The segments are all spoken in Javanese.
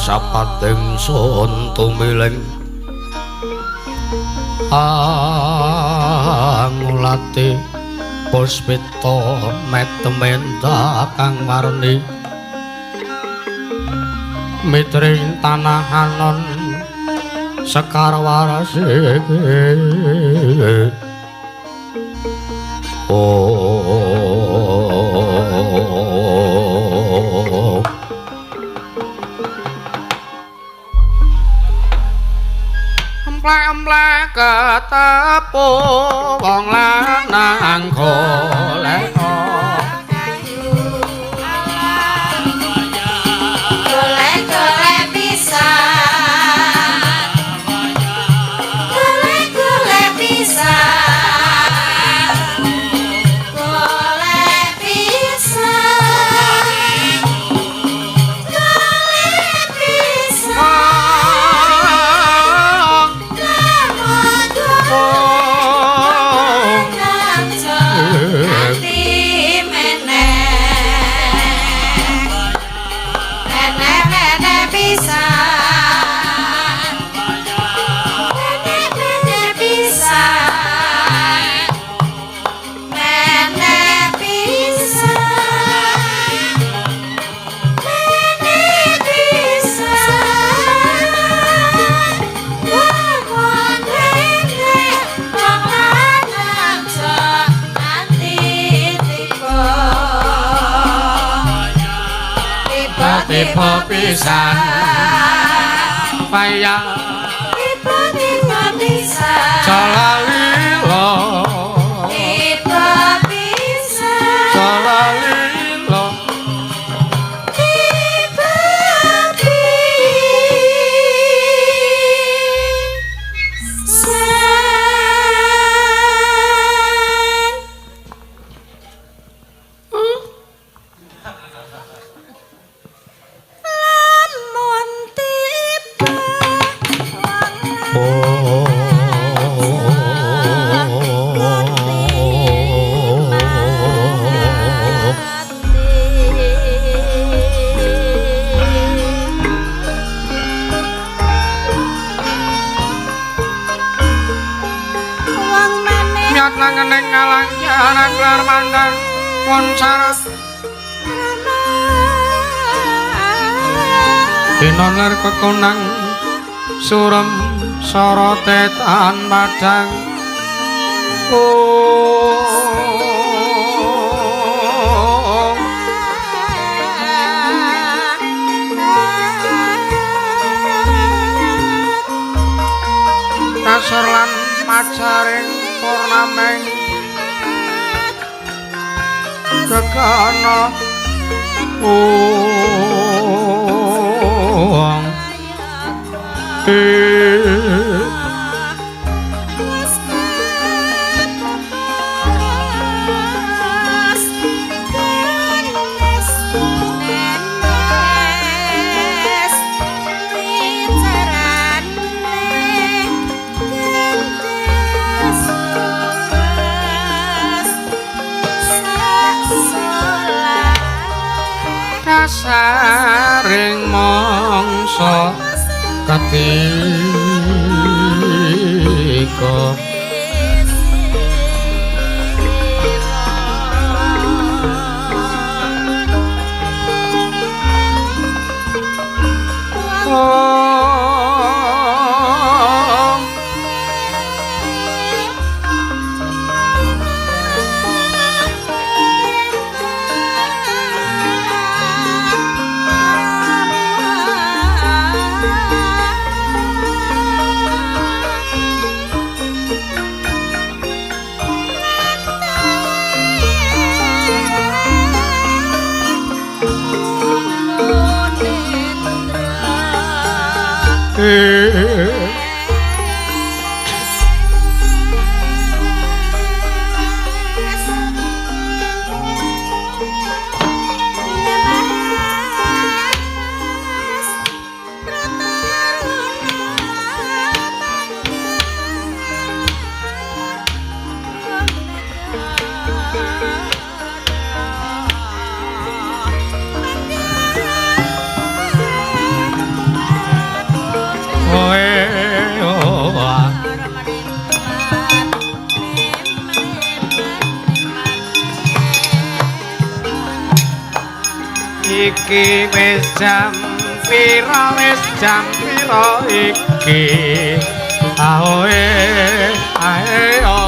Sapating sun tumiling angulate puspita metemenda kang warni mitring tanah anon sekar warase. Oh, emplek-emplek ketepu wong lanang golek golek-golek pisan, golek-golek pisan, golek pisan, golek pisan. Tiba pisan payah, tiba-tiba pisan jalalilo, tiba pisan jalalilo, tiba pisan. Lamun tiba oh. Wong maneh Miat langening ngalang jaran lar mandang won sarat dinon lir kekonang surem sorote tan padang. Oh, kasur lan majaring purnameng gegana wong. Kasaring mangsa ketika Iki wis jam pira, wis jam pira iki? Aoe ae o.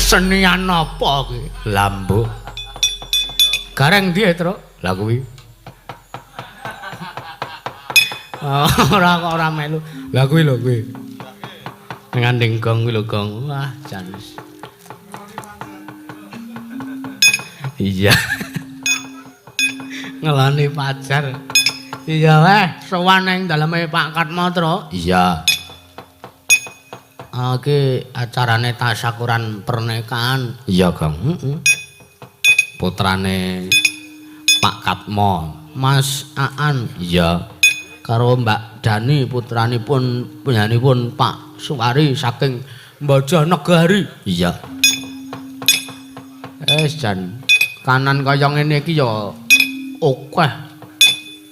Kesenian apa kuwi? Lambu. Gareng ndi, Truk? Lah kuwi. Ora kok ora melu. Lah kuwi lho kuwi. Ngandeng gong kuwi lho gong. Wah, jan. Iya. Ngeloni pacar. Iya weh, sowan ning daleme Pak Katmo, Truk. Iya. Iki acarane tasyakuran pernikahan. Iya, Gong. Heeh. Putrane Pak Katmo, Mas Aan. Iya. Karo Mbak Dani putranipun punyanipun Pak Suwari saking Bojonegari. Iya. Wis jan kanan kaya ngene iki ya akeh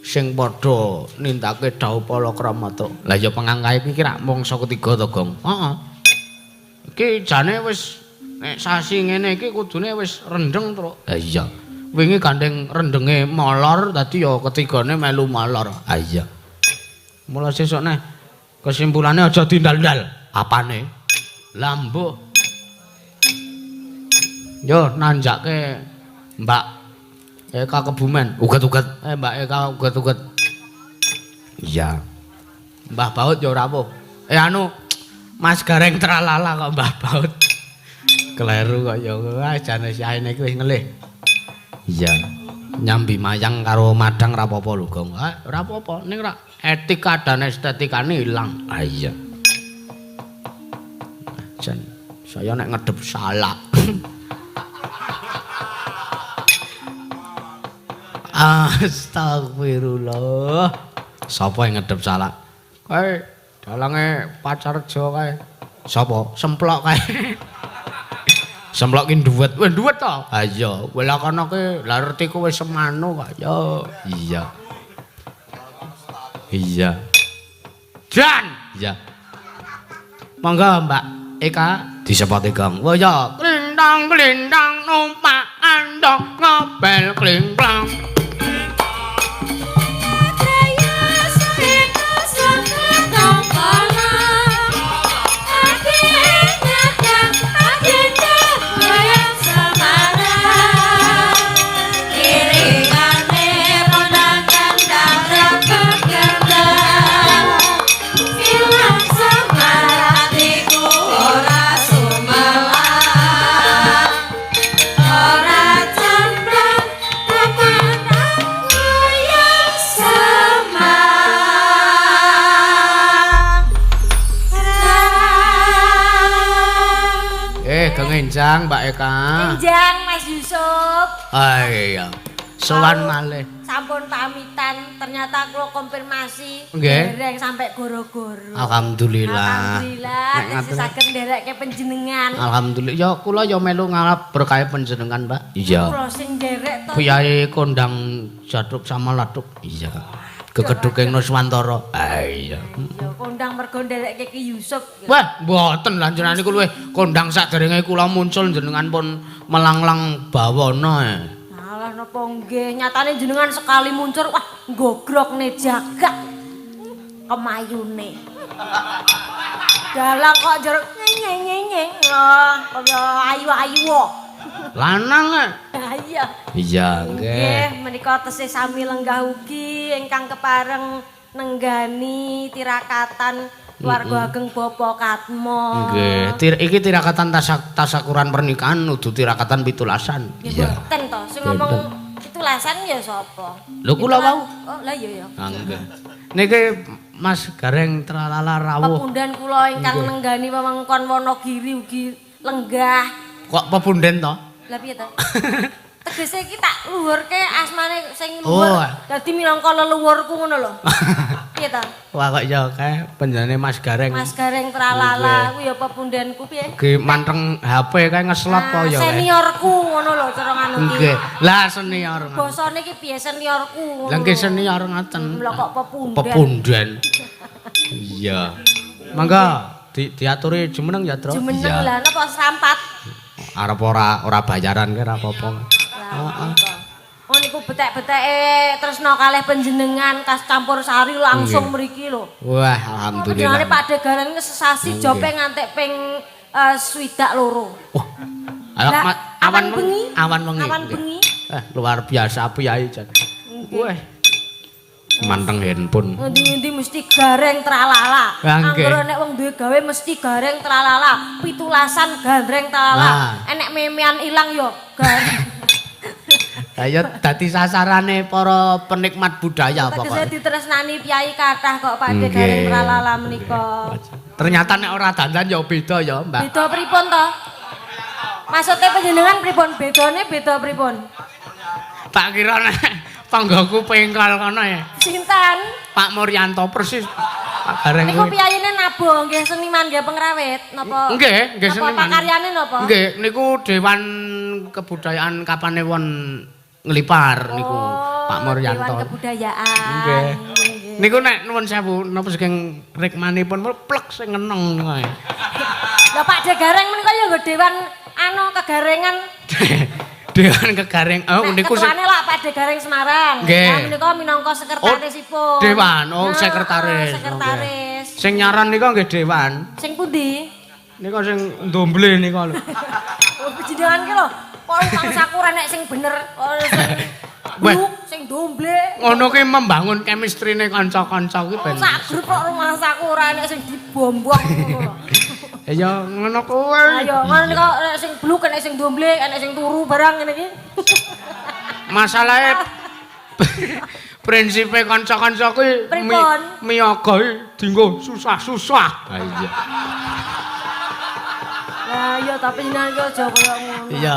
sing padha nindakake dhawuh palakrama, Truk. Lah ya pengangkae iki rak mangsa ketiga to, Gong. Heeh. Iki jane wis nek sasi ngene iki kudune wis rendheng, Truk. Lah iya. Wingi gandeng rendhenge molor dadi ya ketigane melu molor. Ha iya. Mula sesuk neh kesimpulane aja dindal-ndal. Apane? Lah mbuh. Yo nanjake Mbak Eka Kebumen. Uget-uget. Mbak Eka uget-uget. Iya. Mbah Baut ya rawuh. Anu Mas Gareng tralala kok Mbah Baut. Kleru kok ya. Wah jane saene iki wis ngelih. Iya. Nyambi mayang karo madang ra apa-apa lho, Gong. Ah, ora apa-apa. Ning ra etika dan estetikane ilang. Ah iya. Jan saya nek ngedep salah. Astagfirullah. Sapa yang ngedep salah? Kae dalange Pacarjo kae. Sapa? Semplok kae. Semplok ki nduwet. Wis nduwet to? Ha iya, kowe lah kono ki lah retiku wis semanu kok. Ya. Iya. Iya. Jan. Iya. Monggo Mbak Eka disepoti Gong. Wah ya, klintang klintang numpak andong ngobel klingklang. Enjang Mbak Eka. Enjang Mas Yusuf. Ah iya. Sowan malih. Sampun pamitan, ternyata kula konfirmasi nderek sampai goro-goro. Alhamdulillah. Alhamdulillah tesih saged nderekke panjenengan. Alhamdulillah. Ya kula ya melu ngalap berkahe panjenengan, Mbak. Iya. Kula sing nderek to. Kyai kondang jaduk sama laduk. Iya. Gegedhuking Nuswantara. Ah iya. Ya kondang mergo nderekke Ki Yusuf. Wah, mboten lah jenengan niku luwih kondang saderenge kula muncul jenengan pun melanglang bawana. Alah napa nggih, nyatane jenengan sekali muncul wah ngogrokne jagak kemayune. Dalang kok jeruk nyeng-nyeng-nyeng. Wah, kaya ayu-ayu. Lanang e. Iya. Iya, nggih. Menika tesih sami lenggah ugi ingkang kepareng nenggani tirakatan Keluarga ageng Bapak Katmo. Nggih, iki tirakatan tasakuran pernikahan udu tirakatan pitulasan. Iya. Mboten to, sing ngomong pitulasan ya sapa? Lho kula wau. Oh, lah iya ya. Ah, nggih. Niki Mas Gareng Tralala rawuh. Pepundan kula ingkang nenggani wewengkon Wonogiri ugi lenggah. Kok pepunden to? Lah piye to? Tegese iki tak luhurke asmane sing luhur. Oh. Dadi minangka leluhurku ngono lho. Piye to? Wah kok ya kae panjenengane Mas Gareng. Mas Gareng Tralala kuwi ya pepundenku piye? Ki manteng HP kae ngeslot po ya. Seniorku ngono lho cara nganu ki. Nggih. Lah senior. Basane iki piye seniorku ngono. Lah nggih senior ngoten. Lho kok pepunden. Pepunden. Iya. Mangga diaturi jumeneng ya, Tru. Jumeneng lah napa serampat? Arep ora bayaran ki ora apa-apa. Heeh. Oh niku betek-beteke tresna kalih panjenengan kas campur sari langsung mriki lho. Wah, alhamdulillah. Panjenengane Pak De Gareng sesasi jope ngantek ping 62. Wah. Awan bengi, awan wengi. Awan bengi. Luar biasa piyai jan. Wah. Manteng handphone. Ngendi-ngendi mesti Gareng Tralala. Anggere nek wong duwe gawe mesti Gareng Tralala. Pitulasan Gareng Tralala. Enek memean ilang yo Gareng. Lah ya dadi sasarane para penikmat budaya pokoke. Tegese ditresnani piyai kathah kok Pak De Gareng Tralala menika. Ternyata nek ora dandan ya beda ya, Mbak. Beda pripun to? Maksude panjenengan pripun? Bedane beda pripun? Tak kira nek tanggaku pengkal kono ya. Sinten? Pak Muryanto persis. Pak Gareng. Niku piyayine nabuh nggih seniman nggih pengrawit napa? Nggih, nggih seniman. Napa karyane napa? Nggih, niku Dewan Kebudayaan Kapanewon Nglipar niku Pak Muryanto. Dewan Kebudayaan. Nggih. Niku nek nuwun sewu napa saking rikmanipun plek sing ngeneng niku. Lah Pak De Gareng menika ya nggo dewan anu kegarengan. Dewan Kegareng. Oh niku ketuane lak Pak De Gareng Semarang. Lah menika minangka sekretarisipun. Dewan, oh sekretaris. Sekretaris. Sing nyaran nika nggih dewan. Sing pundi? Nika sing ndomble nika lho. Oh jenengan ki lho, kok mangsaku ora nek sing bener, sing domble. Ngono ki membangun chemistry-ne kanca-kanca kuwi ben. Sak grup kok rumangsaku ora nek sing dibombong ngono lho. Ya ngono kuwi. Ayo ngono nika nek sing bluk, nek sing domble, nek sing turu barang ngene iki. Masalahe prinsipe kanca-kanca kuwi miyaga dienggo susah-susah. Ha iya. Lah iya tapi jenengan ki aja koyo ngono. Iya.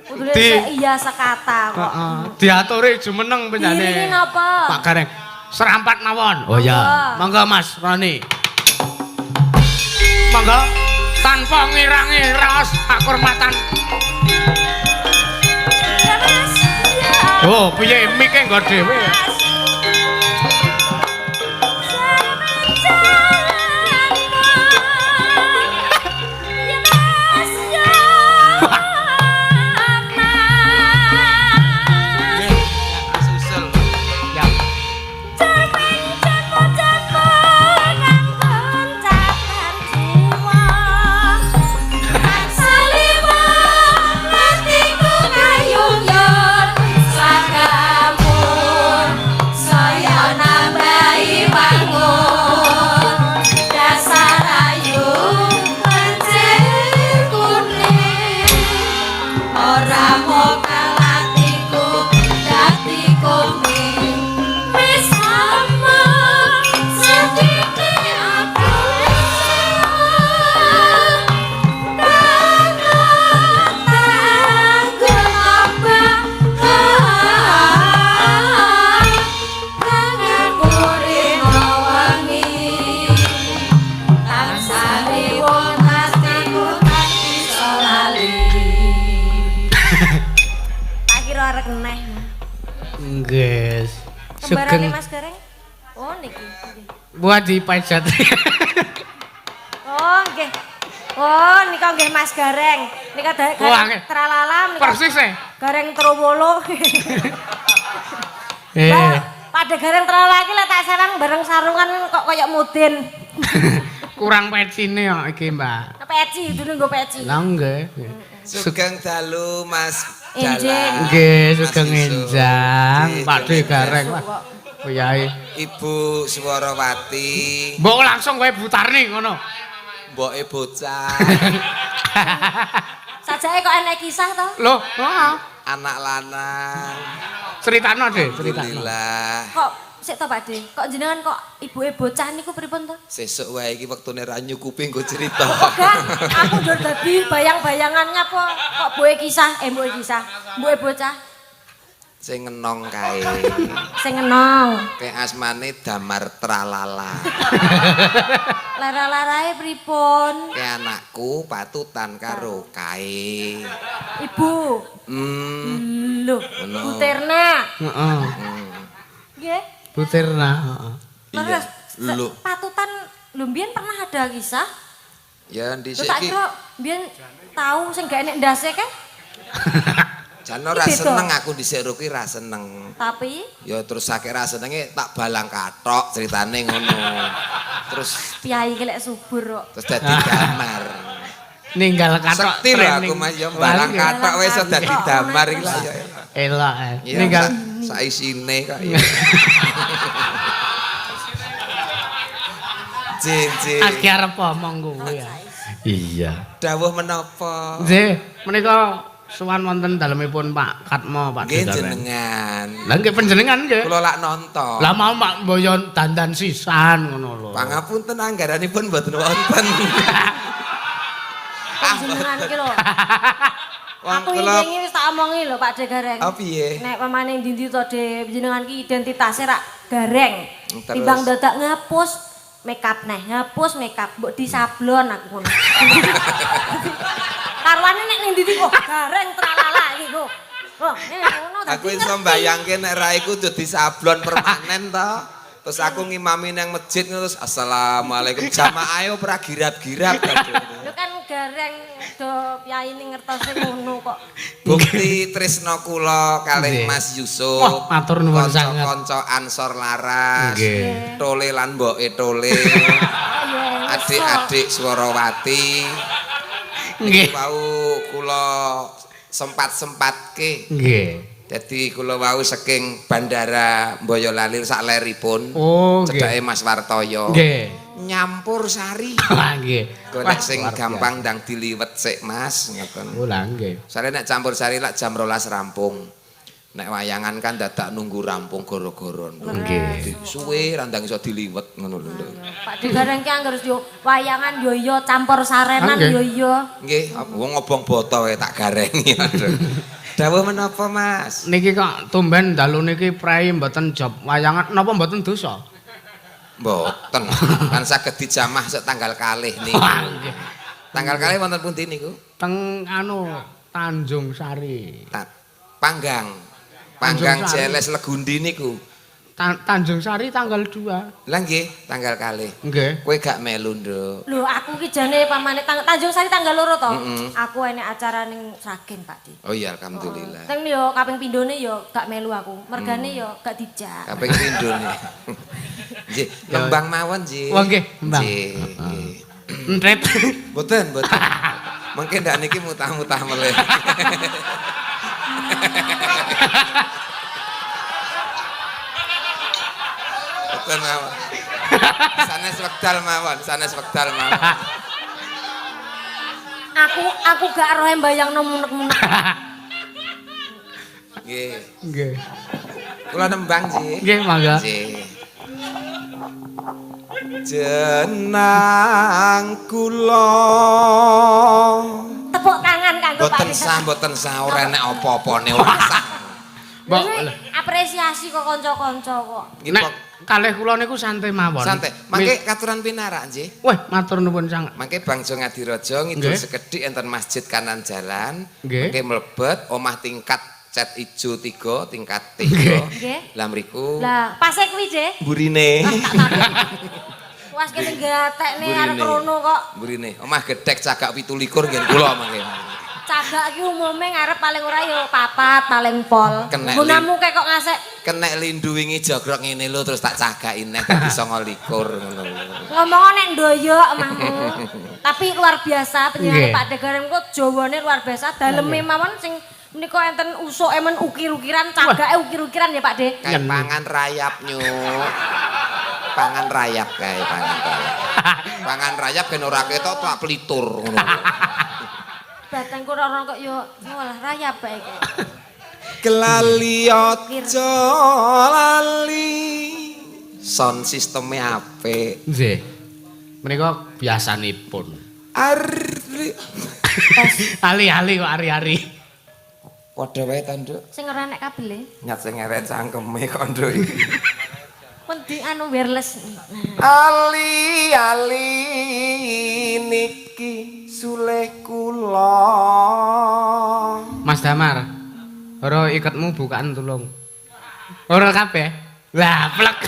Kudune iya sekata kok. Heeh. Diaturi jumeneng penjane. Diiringi napa? Pak Gareng. Serampat mawon. Oh iya. Monggo Mas Roni. Monggo tanpa ngirangi raos pakurmatan. Oh, piye mike nggo dhewe. Kembarane Mas Gareng? Oh niki. Buat dipajat. Oh nggih. Oh nika nggih Mas Gareng. Nika Gareng Tralala menika. Persis e. Gareng Trowolo. Pada Gareng Tralala iki lek tak sewang bareng sarungan kok koyo mudin. Kurang pecine kok iki, Mbak. Peci, dulu nggo peci. Lah nggih. Sugeng dalu Mas. Enjing. Nggih, sugeng enjang, Pak De Gareng. Wah, piyai. Ibu Suwarawati, Mbok langsung kowe butarne ngono. Mboke bocah, Sajake kok enek kisah to? Loh, heeh. Anak lanang. Critakno, De, critakno. Alhamdulillah. Kok sik to, Pak De? Kok jenengan kok ibuke bocah niku pripun to? Sesuk wae iki wektune ra nyukupi nggo cerita. Kok gak? Aku ndur dadi bayang-bayangannya apa kok mboke kisah, mboke kisah. Mboke bocah Sing ngenong kae. Sing ngenong. Kae asmane Damar Tralala. Lara-larae pripun? Kae anakku patutan karo kae. Ibu. Lho, Ngono. Bu Tirna. Heeh. Nggih. Bu Tirna, heeh. Iya. Terus Lho. patutan lho mbiyen pernah ada kisah? Ya Lho dhisik tak iki kira mbiyen tau sing gak enek ndase kan? Jan ora Iki beda. seneng aku dhisik ro kuwi ra seneng. Tapi Ya terus sakit ra senenge tak balang kathok ceritane ngono. Terus piyayi ki lek subur kok. terus dadi damar. Ninggal kathok Sekti lho aku training. Mas ya balang kathok wis dadi damar iki lah ya. Elok. Iya, Ninggal sak isine kok ya. Jin jin. Aki arep omong kuwi ya. Iya. Dawuh menapa? Nggih, menika sowan wonten dalemipun Pak Katmo, Pak Nggih jenengan. jenengan. Lah nggih panjenengan nggih. Kula lak nonton. Lah mau Pak Mboyo dandan sisan ngono lho. Pangapunten anggaranipun mboten wonten. Panjenengan ki lho. Wong Aku kula wingi wis tak omongi lho Pak De Gareng. Ah, piye? Nek pamane ndi-ndi to De jenengan ki identitasnya rak Gareng. Terus? Timbang dadak ngapus makeup neh, ngapus makeup mbok disablon aku ngono. Karwane nek ning ndi-ndi kok Gareng tralala iki kok. Oh, ngono dadi Aku iso ngerti. mbayangke nek raiku dadi sablon permanen to. Terus aku ngimami nang masjid ngono terus assalamualaikum jamaah ayo ora girap-girap. Lho kan Gareng do piyayine ngertose ngono kok. Bukti tresna kula kalih Nggih. Mas Yusuf. Wah, matur nuwun sanget. Kanca-kanca Ansor Laras. Nggih. Tole lan mboke tole. Iya. Adik-adik Swarawati. Nggih. Wau kula sempat-sempatke. Nggih. Dadi kula wau saking Bandara Boyolali sak leripun. Oh, nggih. Cedhake Mas Wartoyo. Nggih. Nyampur sari. Wah, nggih. Golek sing luar biasa. gampang ndang diliwet sik Mas ngoten. Oh, lah nggih. Soale nek campur sari lak jam 12 rampung. Nek wayangan kan dadak nunggu rampung goro-goro. Nggih. Suwe randang iso diliwet ngono lho. Nduk. Pak De Gareng ki angger yo wayangan yo iya campur sarenan Nggih. yo iya. Nggih, apa wong ngobong boto wae tak garengi. Aduh. Dawuh menapa Mas? Niki kok tumben dalu niki prei mboten job wayangan napa mboten dosa? Mboten. Kan saged dijamah sek tanggal kalih niku. Wah, nggih. Tanggal kalih wonten pundi niku? Teng anu Tanjung Sari. Panggang. Panggang Tanjung Sari. Jeles Legundi niku. Tanjung Sari tanggal 2. Lah nggih, tanggal kalih. Nggih. Kowe gak melu, Nduk. Lho aku ki jane pamane Tanjung Sari tanggal 2 to. Aku enek acara ning Sragen, Pak Di. Oh iya, alhamdulillah. Teng yo kaping pindhone yo gak melu aku. Mergane yo gak dijak. Kaping pindhone. Nggih, nembang mawon nggih. Wah, nggih, nembang. Nggih, nggih. Entret. Mboten, mboten. Mungkin ndak niki mutah-mutah meleh. Mboten mawon. Sanes wekdal mawon, sanes wekdal mawon. Aku gak rohe mbayangno munek-munek. Nggih. Nggih. Kula nembang nggih. Nggih, mangga. Nggih. Jenang kula. Tepuk tangan kanggo Pak. Mboten sah, mboten sah, ora enek apa-apane, ora sah. Mbok Apresiasi kok kanca-kanca kok. Nggih, nek kalih kula niku santai mawon. Santai. Mangke katuran pinarak nggih. Wah, matur nuwun sanget. Mangke Bangjo Ngadirejo ngidul Nggih. sekedhik enten masjid kanan jalan. Nggih. Mangke mlebet omah tingkat cat ijo 3, tingkat 3. Nggih. Lah mriku Lah, pase kuwi, Je. mburine. Puas kene gatekne arep rono kok. Mburine. Omah gedhek cagak 27 nggih kula mangke. Cagak ki umume ngarep paling ora yo papat paling pol. Nggunamu kek kok ngasek Kenek lindu wingi jogrok ngene lho terus tak cagaki neh dadi 29 ngono lho. Ngomong nek ndoyok omahmu. Tapi luar biasa penjenengan Nggih. Pak De Gareng kok jawane luar biasa, daleme mawon sing Menika enten usuk emen ukir-ukiran, cagake ukir-ukiran ya Pak De. Kayak pangan rayap nyuk. Pangan rayap kae, pangan rayap. Pangan rayap ben ora ketok tak pelitur ngono. Batangku ora kok yo walah rayap bae kok. Kelali aja lali. Sound sisteme apik. Nggih. Menika biasanipun. Ari Ali-ali kok ari-ari. Padha wae ta, Nduk. Sing ora enek kabele. Nyat sing ngeret cangkeme kok, Nduk iki. Pundi anu wireless. Ali ali niki suleh kula. Mas Damar. Ora iketmu bukaan tulung. Ora kabeh. Lah, plek.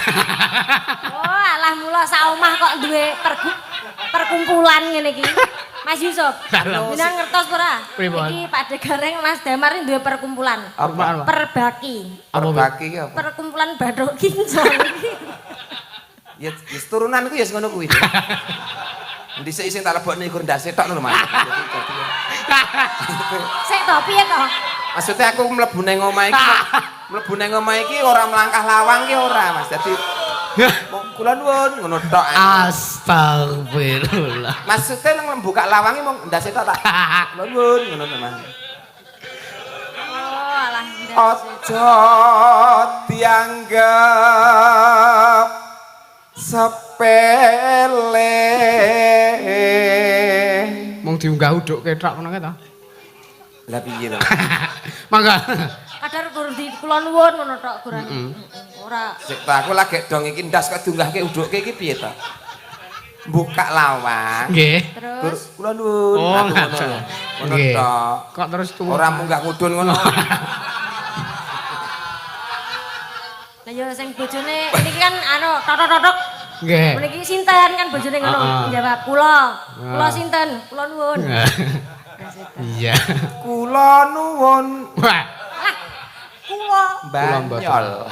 Oh, alah mula sak omah kok duwe perkumpulan ngene iki. Mas Yusuf, jenengan ngertos ora? Iki Pak De Gareng Mas Damar ini duwe perkumpulan. Apa? Perbaki. Perbaki apa? Perkumpulan bathuk kinclong iki. Ya wis turunan ku ya wis ngono kuwi. Dhisik sing tak lebokne iku ndase tok lho Mas. Sik to piye to? Maksudnya aku mlebu nang omah iki, mlebu nang omah iki ora melangkah lawang ki ora Mas. Dadi mung kula nuwun ngono tok. Astagfirullah. Maksudnya nang buka lawang iki mung ndase tok tak. Kula nuwun ngono to Mas. Oh, alah ndase. Aja dianggap sepele. Mung diunggah uduk ketok ngono kae to. Lah piye to? Mangga. Kadar gur di kula nuwun ngono tok gurane. Ora. Sik ta aku lagi dong iki ndas kok diunggahke udukke iki piye to? Buka lawang. Nggih. Terus kula nuwun. Oh, Aku ngono. Ngono tok. Kok terus tuwa? Ora munggah mudhun ngono. Lah ya sing bojone niki kan anu totok-totok. Nggih. Niki sinten kan bojone ngono jawab kula. Kula sinten? Kula nuwun. Iya. Kula nuwun. Wah. Kula Banyol.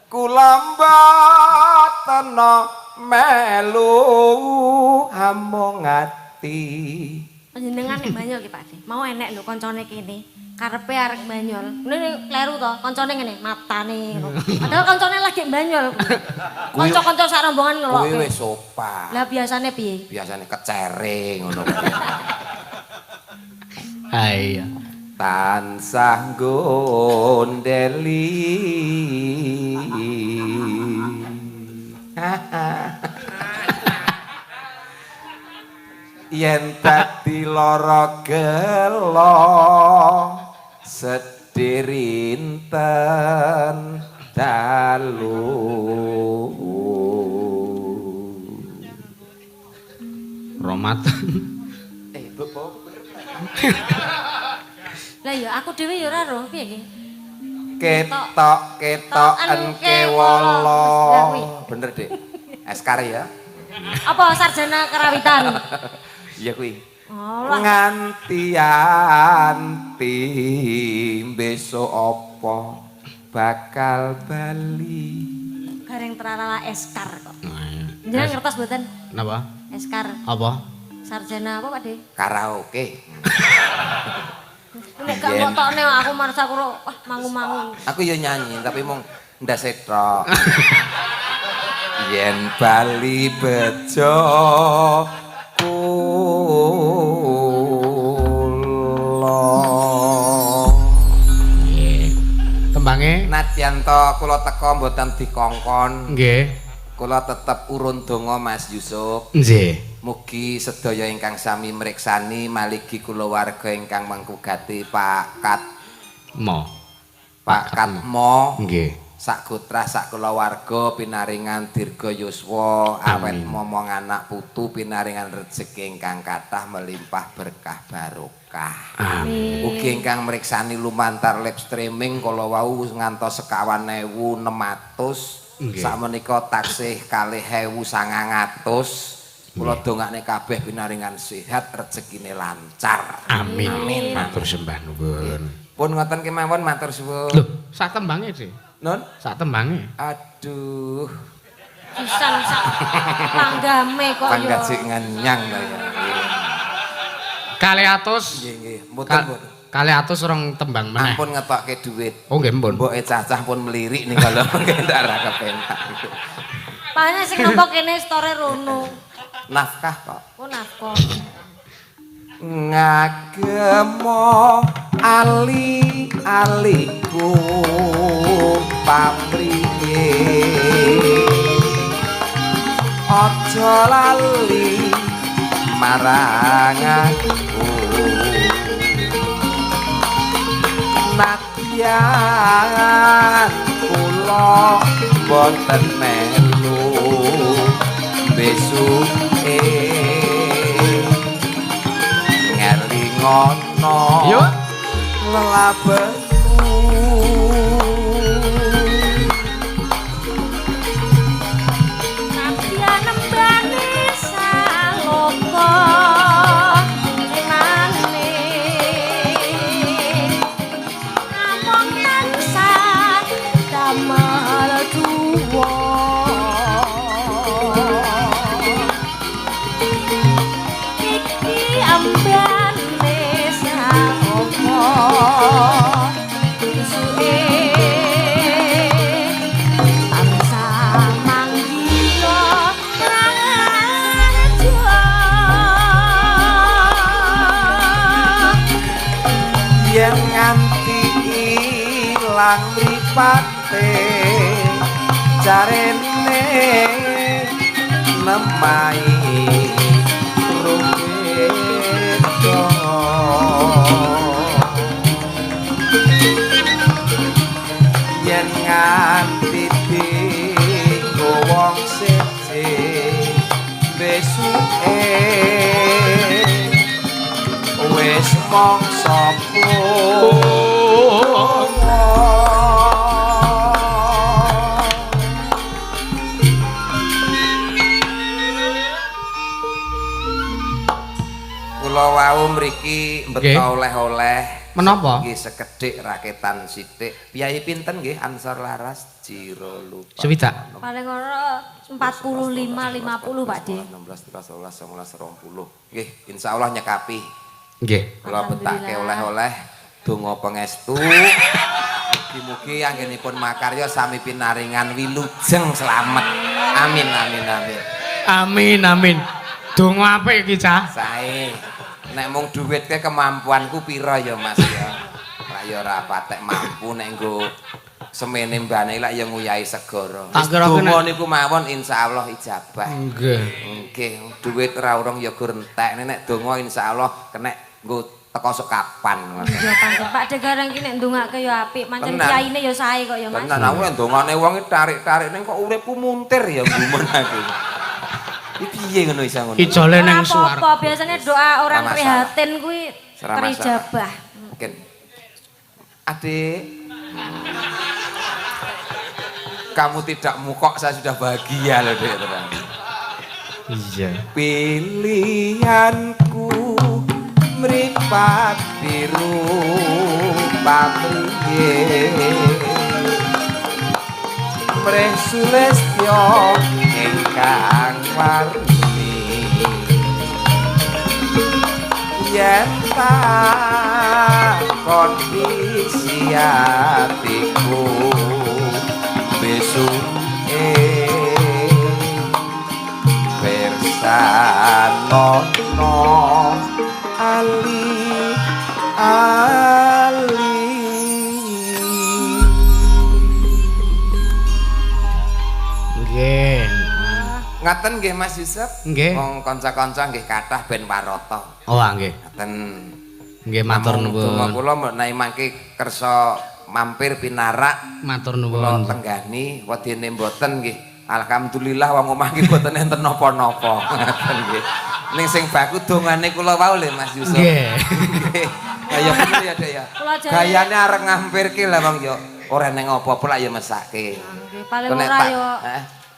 Kula mboten melu among ati. Panjenengan nek banyol ki Pak De. Mau enek lho kancane kene. Karepe arek banyol. Ngene kleru to, kancane ngene matane ngono. Padahal kancane lagi banyol. Kanca-kanca sak rombongan ngelokke. Kuwi wis sopan. Lah biasane piye? Biasane kecere ngono kuwi. Ha iya. Tansah gondeli. Yen dadi lara gelo sedih rinten dalu. Romat. Bapak Lah ya aku dhewe ya ora roh piye iki? Ketok-ketoken kewala. Bener, Dik. Eskar ya. Apa sarjana karawitan? Iya kuwi. Oh, lah. Nganti-anti besok apa bakal bali. Gareng tralala eskar kok. Nah, iya. Jenengan ngertos mboten? Napa? Eskar. Apa? Sarjana apa Pak De? Karaoke. Nek gak mbok tokne aku marsa aku wah mangu-mangu. Aku ya nyanyi tapi mung ndase tok. Yen bali bejo kula. Nggih. Tembange? Nadyan to kula teka mboten dikongkon. Nggih. Kula tetep urun donga Mas Yusuf. Nggih. Mugi sedaya ingkang sami mriksani maligi kulawarga ingkang mangku gati Pak Katmo. Pak Katmo. Nggih. Sak gotrah sak kulawarga pinaringan dirga yuswa, awet momong anak putu pinaringan rejeki ingkang kathah melimpah berkah barokah. Amin. Ugi ingkang mriksani lumantar live streaming kala wau ngantos 51.600. Sakmenika taksih 2.900. Kula dongakne kabeh pinaringan sehat, rezekine lancar. Amin. Amin. Matur sembah nuwun. Pun ngoten kemawon matur suwun. Lho, sak tembange, Dik. Nun? Sak tembange. Aduh. Pisan sak tanggame kok ya. Pangkat sik ngenyang ta ya. 200. Nggih, nggih. Mboten, mboten. Kalih atus rong tembang meneh. Ampun ngetokke dhuwit. Oh nggih mpun. Mboke cacah pun melirik nih kalau mungkin ora kepenak. Paling sing nampa kene store rono. Nafkah kok. Oh nafkah. Ngagemo ali aliku pamriye aja lali marang aku nadyan kula boten melu besuke ngelingono Yo. Lelabeku Nadyan nembane saloka limane namung tansah damel duwa iki ambane saloka isuke tansah manggila raja. Yen nganti ilang mripate jarene nemahi rubeda yen nganti dienggo wong siji besuke wis mangsa. Kula wau mriki mbeta oleh-oleh. Menapa? Nggih sekedhik raketan sithik. Piyayi pinten nggih Ansor Laras Jiro lupa. Swidak. Paling ora 45 50 Pak De. 16 13 19 20. Nggih, insyaallah nyekapi. Nggih. Kula betake oleh-oleh donga pangestu. Mugi-mugi anggenipun makarya sami pinaringan wilujeng slamet. Amin amin amin. Amin amin. Donga apik iki, Cah. Sae. Nek mung dhuwit ke kemampuanku pira ya Mas ya. Lah ya ora patek mampu nek nggo semene mbane lak ya nguyahi segara. Tak kira Donga niku mawon insyaallah ijabah. Nggih. Nggih, dhuwit ora urung ya gur entek nek donga insyaallah kenek nggo teko sok kapan. Iya pancen Pak De gareng ki nek ndongake ya apik, pancen kiyaine ya sae kok ya Mas. Tenan aku nek ndongane wong iki tarik-tarik ning kok uripku muntir ya gumun aku. Iki piye ngono iso ngono? Ijole ning Ora apa-apa, swarga. biasanya doa orang prihatin kuwi terijabah. Mungkin. Adik, kamu tidak mukok saya sudah bahagia loh Dek tenan. Iya. Pilihanku mripat biru pamriye mrih sulistya ingkang warni yen tak kondisi atiku besuke pirsanono ali ali. Nggih. Ngaten nggih Mas Yusuf. Nggih. Wong kanca-kanca nggih kathah ben warata. Oh nggih. Ngaten. Nggih matur nuwun. Donga kula menawi mangke kersa mampir pinarak matur kula nuwun. Tenggani wedine mboten nggih. Alhamdulillah wong omah iki mboten enten napa-napa. Ngaten nggih. Ning sing baku dongane kula wau lho Mas Yusuf. Nggih. Kaya ngono ya Dek ya. Gayane arep ngampirke lah wong yo ora neng apa-apa lak ya mesake. Nggih, paling ora yo.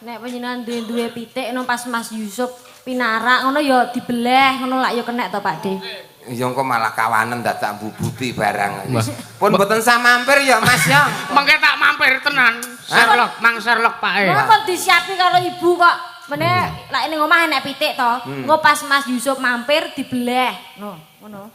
Nek panjenengan duwe-duwe pitik no pas Mas Yusuf pinarak ngono ya dibeleh ngono lak ya kenek to Pak De. Ya engko malah kawanen dadak mbubuti barang. Pun mboten sah mampir ya Mas ya. Mengke tak mampir tenan. Sherlock, mang Sherlock Pak E. Ngono kon disiapi karo ibu kok. Meneh lak ning omah enek pitik to. Engko pas Mas Yusuf mampir dibeleh. No, ngono.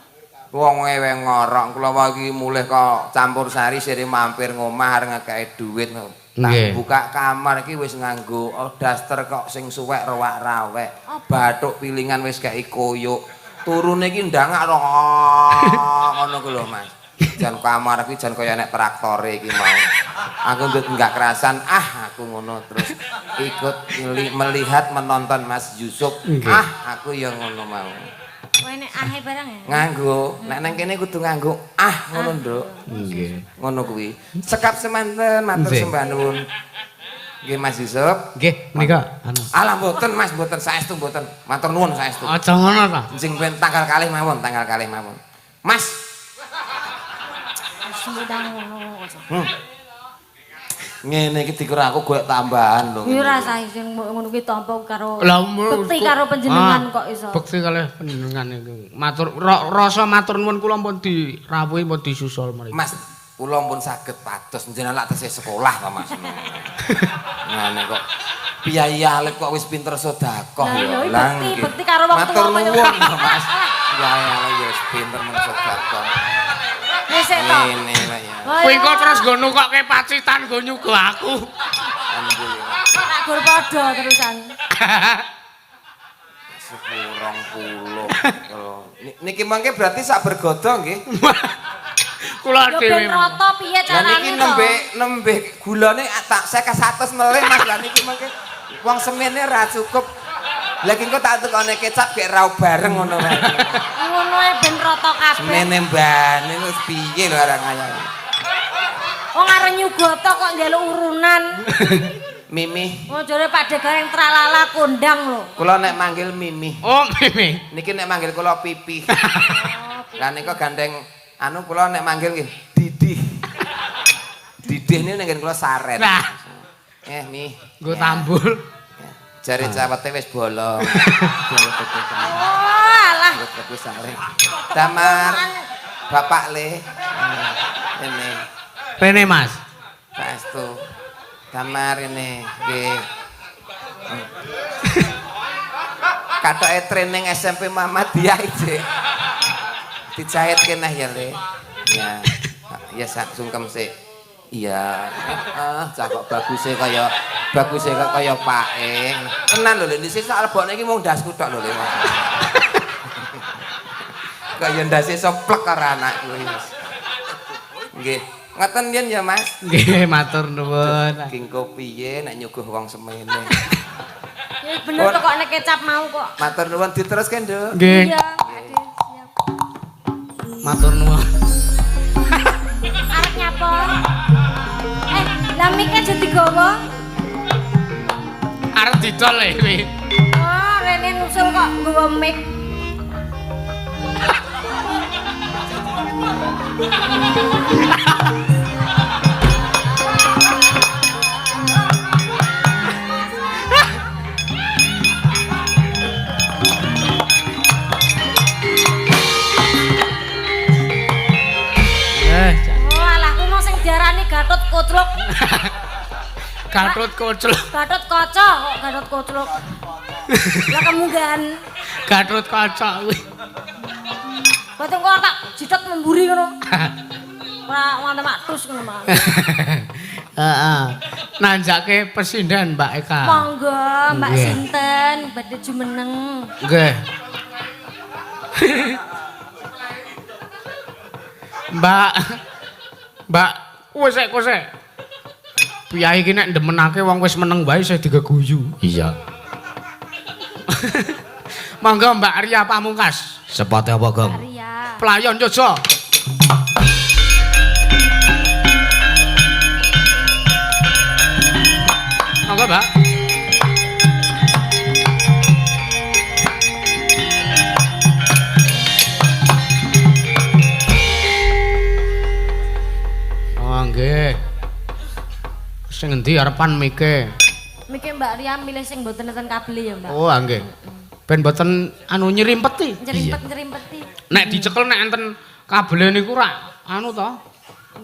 Wong ewe ngorok kula iki mulih kok campur sari sire mampir ngomah arep ngekeki dhuwit. Tak buka kamar iki wis nganggo daster kok sing suwek rowak-rawek. Bathuk pilingan wis kei koyok. Turune iki ndangak ngono ku lho Mas. Jan kamar iki jan kaya nek traktore iki mau. Aku ndut enggak kerasan, ah aku ngono terus ikut melihat menonton Mas Yusuf. Ah aku ya ngono mau. Kowe nek ahe barang ya? Nganggo, nek nang kene kudu nganggo ah ngono, Nduk. Nggih. Ngono kuwi. Sekap semanten matur sembah nuwun. Nggih Mas Yusuf. Nggih, menika anu. Alah mboten Mas, mboten saestu mboten. Matur nuwun saestu. Aja ngono ta. Sing ben tanggal kalih mawon, tanggal kalih mawon. Mas. Sumedang ngono kok. Ngene iki dikira aku golek tambahan lho. Ya ora sah sing ngono kuwi tampa karo bekti karo panjenengan kok iso. Bekti kalih panjenengan iku. Matur rasa matur nuwun kula pun dirawuhi pun disusul mriki. Mas, kula pun saged pados njenengan lak tesih sekolah to Mas. Ngene kok piyayi alif kok wis pinter sedekah ya. Lah bekti bekti karo wong tuwa. Matur nuwun Mas. Piyayi alif ya wis pinter men sedekah. Wis to. Ngene lho ya. Kuwi kok terus nggo nukokke pacitan nggo nyuguh aku. Tak gur padha terusan. 20. Niki mangke berarti sak bergodo nggih. Kula dhewe. Ben rata piye carane to? Niki nembe gulane tak 100 melih Mas. Lah niki mangke wong semene ra cukup. Lah iki engko tak tukone kecap gek ra bareng ngono wae. Ngono ae ben rata kabeh. Semene mbane wis piye lho arang kaya. Wong arep nyugoto kok njaluk urunan. Mimi. Oh jare Pak Degareng tralala kondang lho. Kula nek manggil Mimi. Oh Mimi. Niki nek manggil kula Pipi. Lah nika gandeng anu kula nek manggil nggih Didih. Didih niku nek kula saren. Nah. Mi. Nggo tambul. Jare cawete wis bolong. Oh alah. Nggo saren. Damar Bapak le. Ini. Rene Mas. Saestu. Damar ini nggih. Katoke training SMP Muhammadiyah iki. Dijahit keneh ya, Le. Ya. Ya sak sungkem sik. Iya. Cah kok baguse kaya kok kaya pake. Tenan lho, Le, dhisik sak lebokne iki mung ndasku tok lho, Le. Kaya ndase soplek karo anakku iki. Nggih. Ngoten yen ya, Mas. Nggih, matur nuwun. Kingko piye nek nyuguh wong semene. Ya bener to kok nek kecap mau kok. Matur nuwun diteruske, Nduk. Nggih. Iya, Ade, siap. Matur nuwun. Arep nyapa? Lah mike aja digawa. Arep didol iki. Oh, rene nusul kok nggawa mik. Oh, alah kuwi mung sing diarani Gatot Kocluk. Gatot Kocluk. Gatot Kaca kok Gatot Kocluk. Lah kemunggahan. Gatot Kaca kuwi. Boten kok tak jitet memburi ngono. Ora wonten mak tus ngono mak. Heeh. Nanjake pesinden Mbak Eka. Monggo Mbak sinten badhe jumeneng. Nggih. Mbak Mbak wis sik kok sik. Piyayi iki nek ndemenake wong wis meneng wae isih digeguyu. Iya. Monggo Mbak Arya Pamungkas. Sepote apa, Gong? Arya. Playon Jogja. Monggo, Mbak. Oh, nggih. Sing endi arepan mike? Mike Mbak Ria milih sing mboten enten kabel ya, Mbak. Oh, nggih. Ben mboten anu nyerimpeti. Nyerimpet-nyerimpeti. Nek dicekel nek enten kabele niku rak anu to.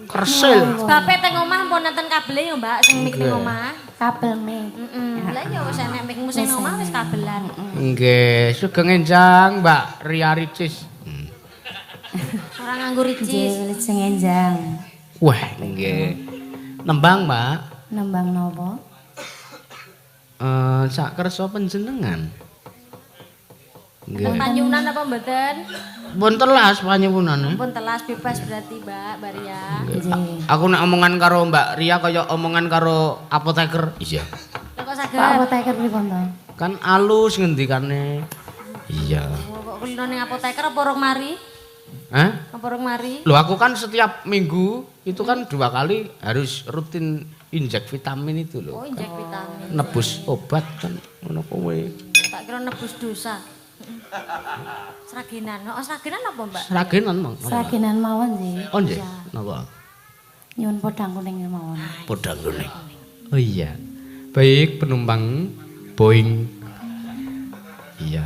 Kersil. Sebabe teng omah pun enten kabele ya, Mbak, sing mik ning omah. Kabel mik. Heeh. Lah ya wis enek mikmu sing omah wis kabelan. Nggih, sugeng enjang Mbak Ria Ricis. Ora nganggo Nggih, ricis. wilujeng enjang. Wah, nggih. Nembang, Mbak. Nembang napa? Eh, sak kersa panjenengan. Nggih. Panyunan apa mboten? Pun telas panyuwunane. Pun telas bebas berarti, Mbak, Mbak Ria. Nggih. Aku nek omongan karo Mbak Ria kaya omongan karo apoteker. Iya. Lah kok Pak saged? apoteker pripun to? Kan alus ngendikane. Iya. Oh, kok kulino ning apoteker apa urung mari? Hah? Apa urung mari? Loh, aku kan setiap minggu itu kan 2 kali harus rutin injek vitamin itu loh. Oh, injek vitamin. Nebus obat kan ngono kuwi. Tak kira nebus dosa. Sragenan. Oh, sragenan apa, Mbak? Sragenan mang. Sragenan mawon nggih. Oh nggih. Napa? Nyuwun podang kuning mawon. Podang kuning. Oh iya. Baik penumpang Boeing. Iya.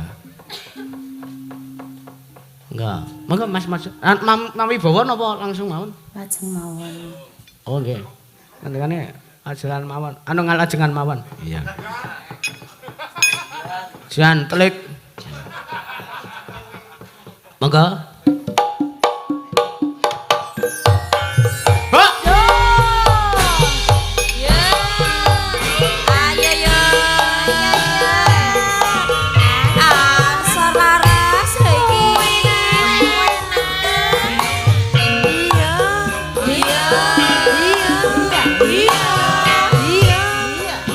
Enggak. Monggo Mas Mas. Ah, Mam Wibawa napa langsung mawon? Lajeng mawon. Oh nggih. Ngendikane ajaran mawon. Anu ngalajengan mawon. Iya. Jan telik. Monggo. Ha! Ya. Ayo yo. Asor laras iki. Iya. Iya. Iya. Iya. Iya. Iya. Iya.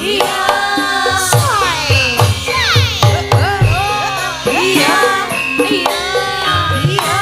Iya. Iya.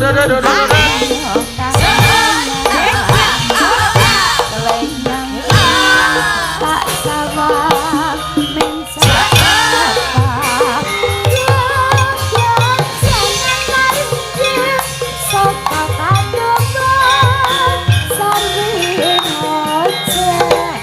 Tak sawah mencapa sapa kadoban sambil ngoceh.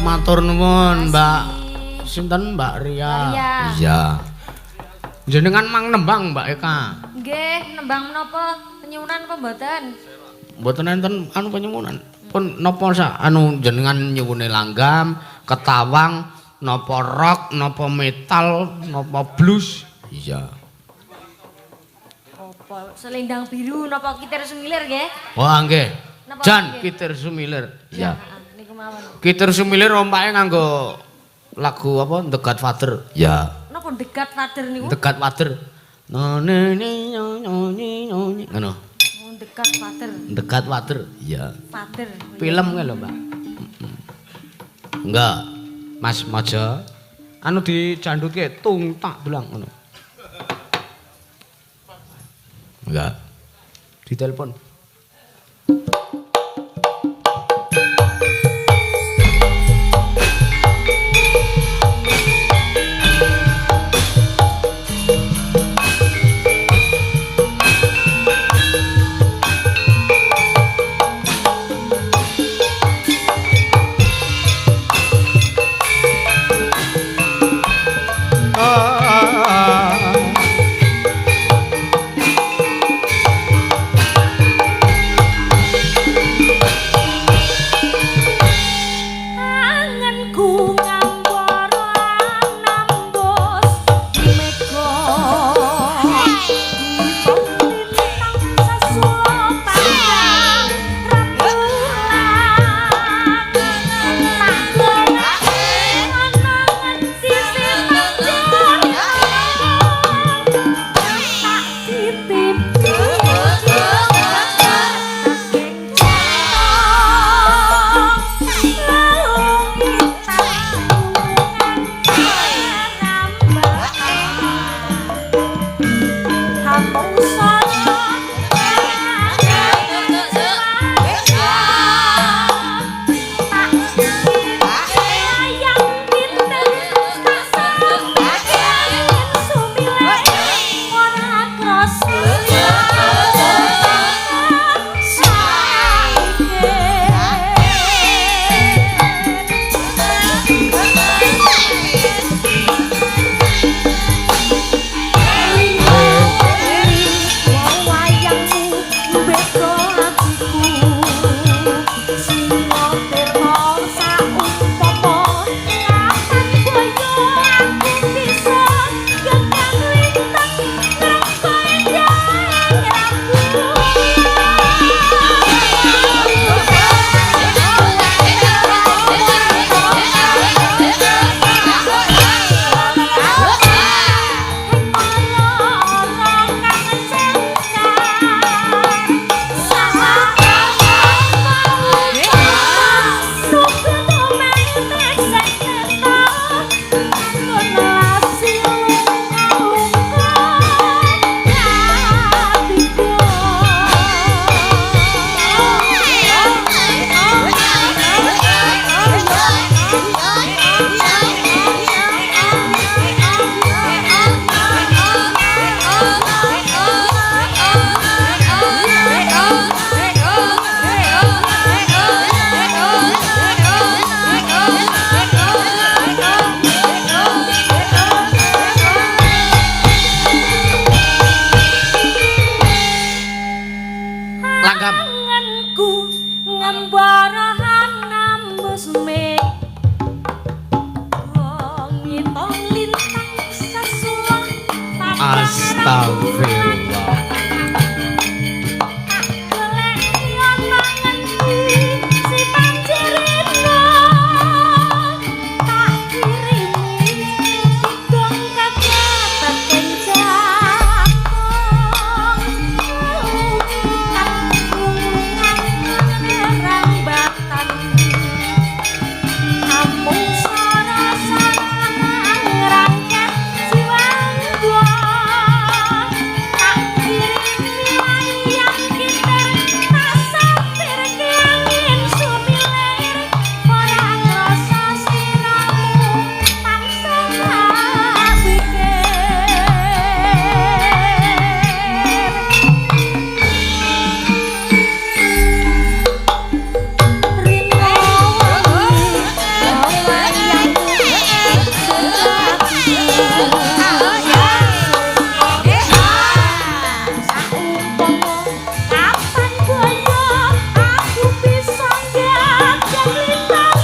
Matur nuwun, Mbak. Sinten Mbak Ria? Ria. Iya. Jenengan mang nembang Mbak Eka. Nggih, nembang menapa? Penyuwunan apa mboten? Mboten enten anu penyuwunan. Pun napa sak anu jenengan nyuwune langgam, ketawang, napa rock, napa metal, napa blues. Iya. Apa selendang biru napa kitir sumilir nggih? Wah, nggih. Napa Jan nggih? kitir sumilir. Iya. Heeh, niku mawon. Kitir sumilir rompake nganggo lagu apa The Godfather. Ya. Napa The Godfather niku? The Godfather. No ne ne no no ne no ne. Ngono. Oh, The Godfather. The Godfather. Iya. Father. Film kuwi lho, Mbak. Enggak. Mas Mojo. Anu dijandutke tung tak dulang ngono. Enggak. Ditelepon. Astagfirullah. Si panjerino tak kirimi kidung kekabaten jakong rambatan amung sara-sara ngrangket jiwangga tak kirimi wayang kiter tak sapirke angin sumilir ora ngrasa siramu tansah tak pikir. Kapan boyo aku bisa gagal lintang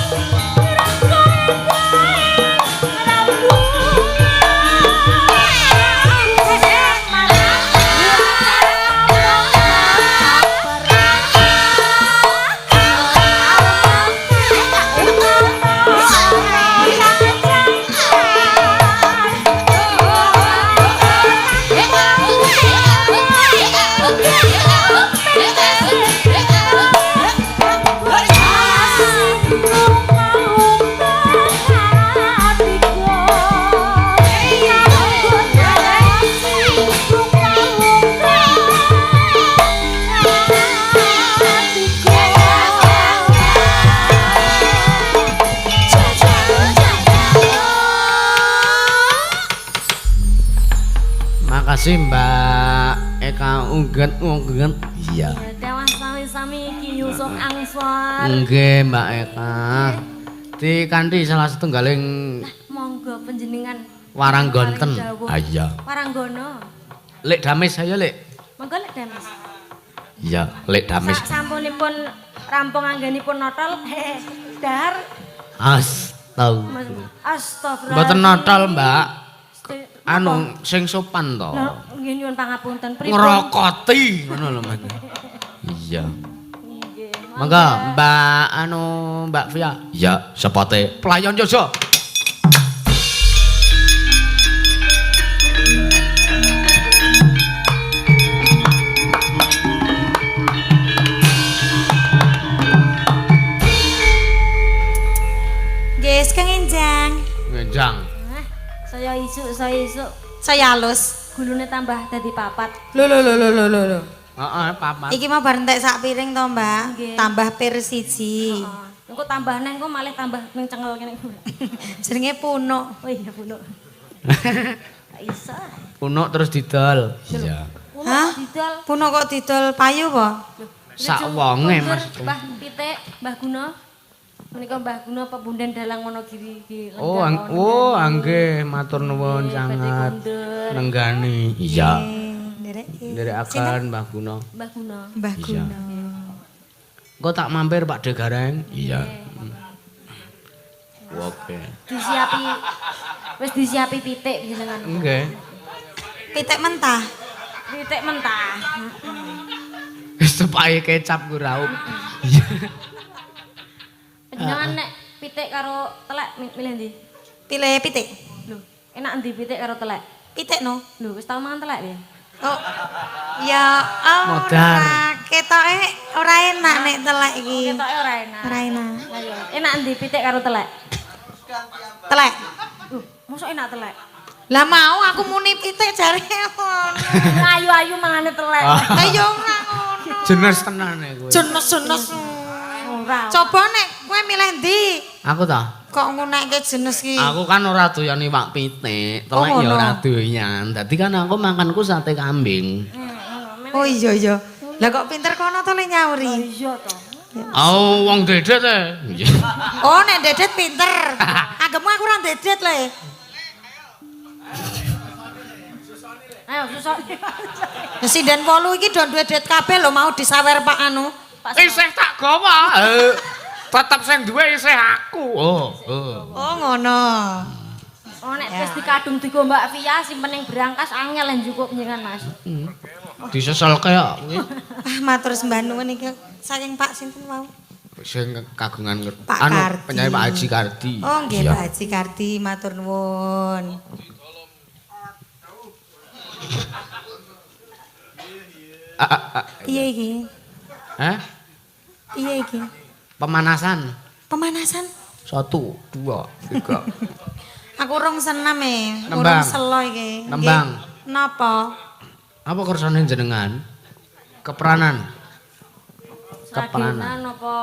Makasih Mbak Eka Ungget Ungget. Iya. Dewan sami-sami Ki Yusuf Ansor. Nggih Mbak Eka. Dikanthi salah setunggaling Monggo panjenengan waranggonten. Paring dawuh. Ah iya. Waranggono. Lek Damis ayo Lek. Monggo Lek Damis. Iya, Lek Damis. Sak sampunipun rampung anggenipun notol, dahar. Astagfirullah. Astagfirullah. Mboten notol, Mbak. Anu sing sopan to. Lho, nggih nyuwun pangapunten pripun? Ngrokoti ngono lho Mas. Iya. Nggih. Monggo Mbak anu Mbak Via. Iya, sepote pelayon Jojo. Nggih, sugeng enjang. Ngenjang. Hah, saya isuk, saya isuk. Saya halus. Gulune tambah dadi papat. Lho lho lho lho lho lho. Heeh, papat. Iki mau bar entek sak piring to, Mbak. Nggih. Tambah pir siji. Heeh. Engko tambah neh engko malih tambah ning cengel kene. Jenenge punuk. Oh iya, punuk. Gak iso. Punuk terus didol. Iya. Punuk Hah? didol. Punuk kok didol payu apa? Sak wonge Mas. Mbah Pitik, Mbah Guna. Menika Mbah Guna pepunden dalang Wonogiri iki. Oh, oh, nggih, matur nuwun sangat. Nenggani. Iya. Nderek. Nderekaken Mbah Guna. Mbah Guna. Mbah Iya. Guna. Engko tak mampir Pak De Gareng. Iya. Oke. Disiapi wis disiapi pitik jenengan. Nggih. Pitik mentah. Pitik mentah. Wis tepahe kecap ku raup. Iya. Panjenengan nek pitik karo telek milih ndi? Pilih pitik. Lho, enak ndi pitik karo telek? Pitik no. Lho, wis tau mangan telek piye? Oh. Ya Modar. ora ketoke ora enak nek telek iki. Ketoke ora enak. Ora enak. Lah iya, enak ndi pitik karo telek? Telek. Lho, mosok enak telek? Lah mau aku muni pitik jare ngono. Ayu-ayu mangane telek. Lah ya ora ngono. Jenes tenan e kowe. Jenes-jenes. Ora. Coba nek kowe milih ndi? Aku ta? Kok ngunekke jenes ki? Aku kan ora doyan iwak pitik, telek Oh, ya ngono. ora doyan. Dadi kan aku makanku sate kambing. Oh iya iya. Lah kok pinter kono to le nyauri? Iya to. Oh, wong dedet e. Oh nek dedet pinter. Anggapmu aku ora dedet le. Ayo susuk. Sinden 8 iki do duwe det kabeh lho mau disawer Pak anu. Isih tak gawa. Tetep sing duwe isih aku. Oh, oh. Oh ngono. Oh nek Ya. wis dikadung digo Mbak Via simpen ning berangkas angel njukuk panjenengan Mas. Diseselke kok kuwi. Ah, matur sembah nuwun iki saking Pak sinten wau? Sing kagungan Pak anu Kardi. penyanyi Pak Haji Kardi. Oh nggih Iya. Pak Haji Kardi matur nuwun. Ah, ah, ah. Piye iki? Hah? Piye iki? Pemanasan. Pemanasan? 1 2 3. Aku rong senam e, Nembang. urung selo iki. Nggih. Nembang. Napa? Apa kersane jenengan? Keperanan. Keperanan. Sragenan apa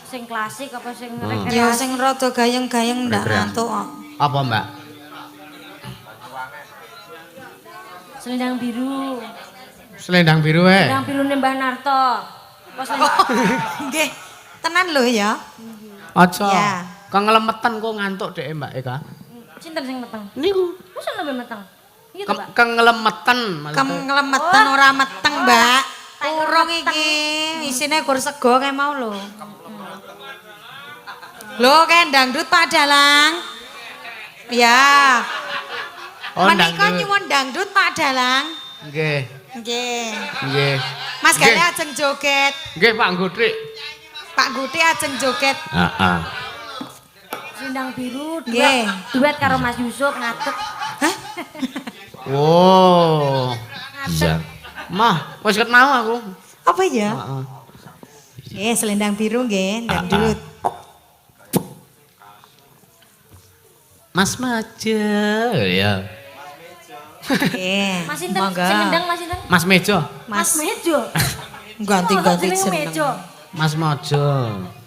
sing klasik apa sing Ya rekreasi? sing rada gayeng-gayeng ndak Rekreasi. ngantuk kok. Apa, Mbak? Selendang biru. Selendang biru eh. Selendang biru Mbah Narto. Apa selendang Nggih. Tenan lho ya. Aja. Ya. Kengelemetan kok ngantuk dhek Mbak Eka. Sinten sing meteng? Niku. Masa nembe meteng? Iya to, Mbak. Kengelemetan maksudnya. Kemlemetan ora meteng, Mbak. Urung iki isine gur sego kae mau lho. Lho kae dangdut Pak Dalang. Ya. Oh, Menika dangdut. nyuwun dangdut Pak Dalang. Nggih. Nggih. Nggih. Mas Nggih. Gale ajeng joget. Nggih, Pak Ngutrik. Pak Guti ajeng joget. Heeh. Selendang biru Nggih. duet, duet karo Mas Yusuf ngadeg. Hah? Wow. Ngadeg. Mah, wis ket mau aku. Apa ya? Heeh. Nggih, selendang biru nggih, dangdut. Mas Maja ya. Nggih. Mas sinten? Monggo. Sing ngendang Mas sinten? Mas Mejo. Mas Mas Mejo. ganti-ganti Jenenge jeneng. Mejo. Mas Mojo.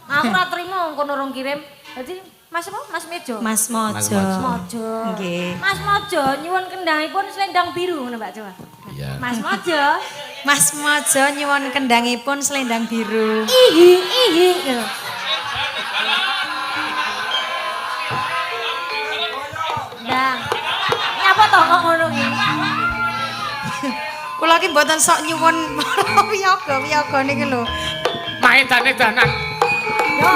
Aku ora trimo kono rong kirim. Dadi Mas apa? Mas Mejo. Mas Mas Mojo. Mojo. Mojo. Nggih. Mas Mojo nyuwun kendangipun selendang biru ngono Mbak coba. Iya. Mas Mojo. Mas Mojo nyuwun kendangipun selendang biru. Ihi ihi gitu. Ndang. Nyapa to kok ngono ki? Kula ki mboten sok nyuwun wiyaga wiyaga niki lho. Maedane danan. Yo.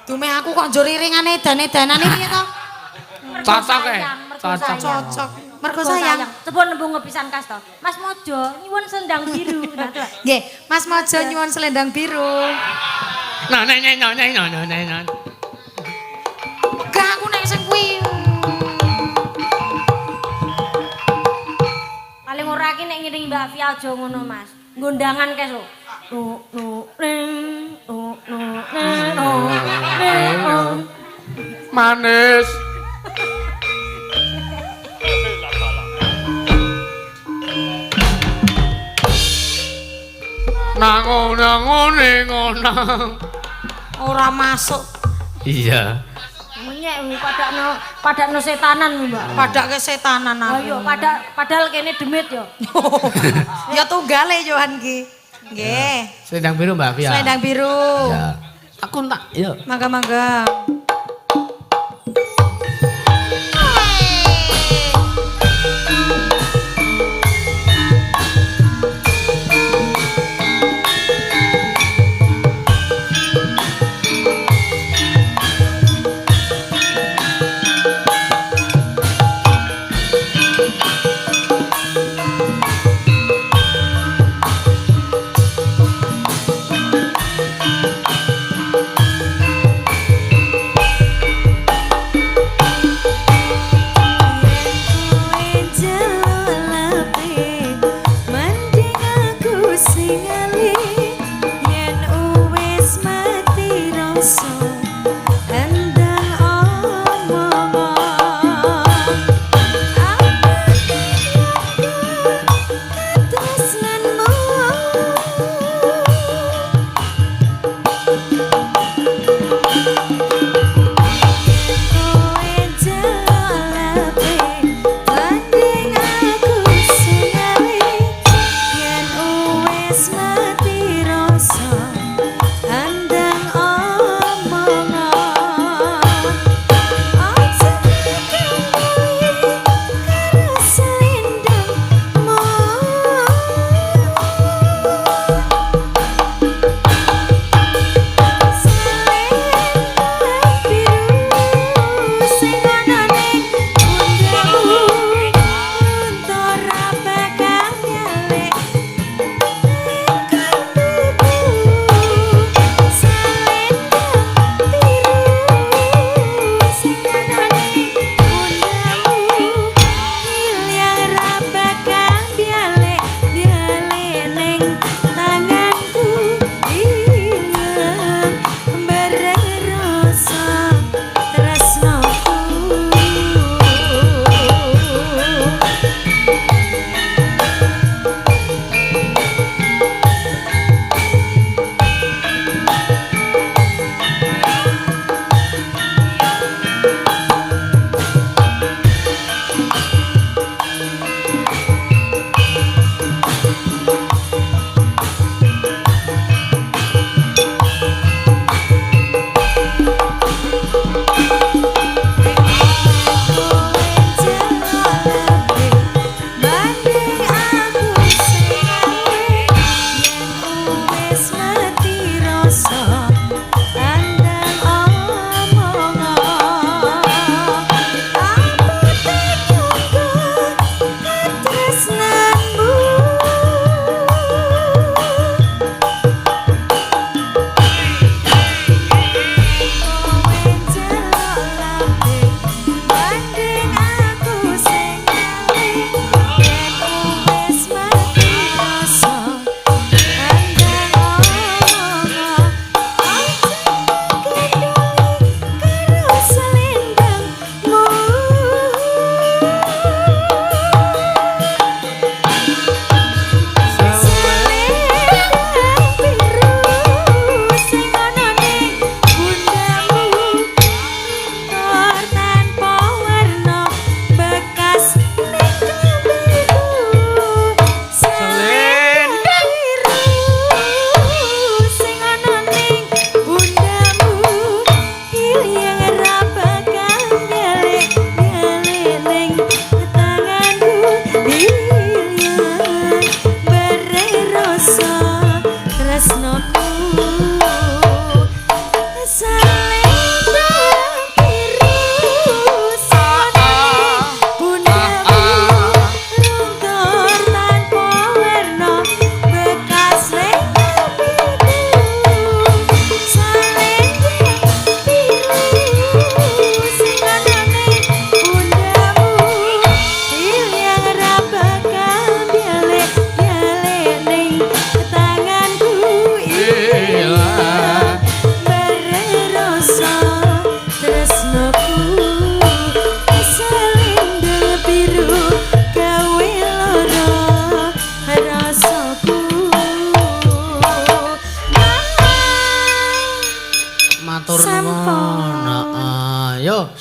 Dume aku kok njur iringane edan-edanane piye to? Cocok e. Mergo Cocok. sayang. Cocok. Mergo sayang. Coba nembung ngepisan kas to. Mas Mojo nyuwun selendang biru. Nah, coba. Nggih, Mas Mojo nyuwun selendang biru. Nah, nah, nah, nah, nah, nah, nah, nah. Gak aku nek sing kuwi. Paling ora ki nek ngiringi Mbak Via aja ngono, Mas. Gondangan kes lho. Nu nu ning nu nu ning nu ning nu. Manis. Nango nango nengo nang. Ora masuk. Iya. Menyek kuwi padakno padakno setanan kuwi, Mbak. Padake setanan Oh aku. iya, padahal kene demit yo. Ya tunggale Yohan ki. Nggih. Selendang biru Mbak Via. Selendang biru. Ya. Aku tak, yo. Mangga-mangga.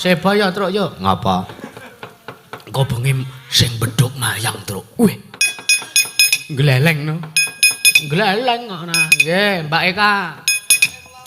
Sebaya, Truk, yo. Ngapa? Engko bengi sing bedhug mayang, Truk. Wih. Gleleng no. Gleleng kok nah. Nggih, Mbak Eka.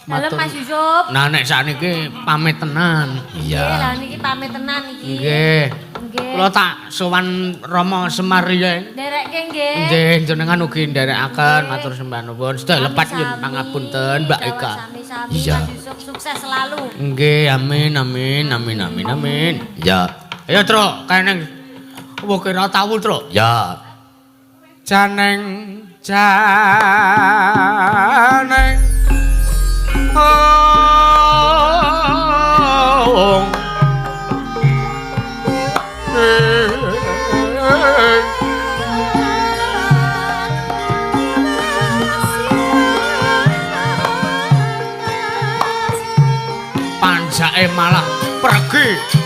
Dalem Mas Yusuf. Nah nek sakniki pamit tenan. Nggih, lah niki pamit tenan iki. Nggih. Nggih. Kula tak sowan Rama Semar riyen. Nderekke nggih. Nggih, jenengan ugi nderekaken matur sembah nuwun. Sedaya lepat nyuwun pangapunten Mbak Eka. Sami-sami Iya. Mas Yusuf sukses selalu. Nggih, amin amin amin amin amin. Ya. Ayo, Truk, kene opo kira tahu, Truk? Ya. Janeng janeng ong Panjake malah pergi.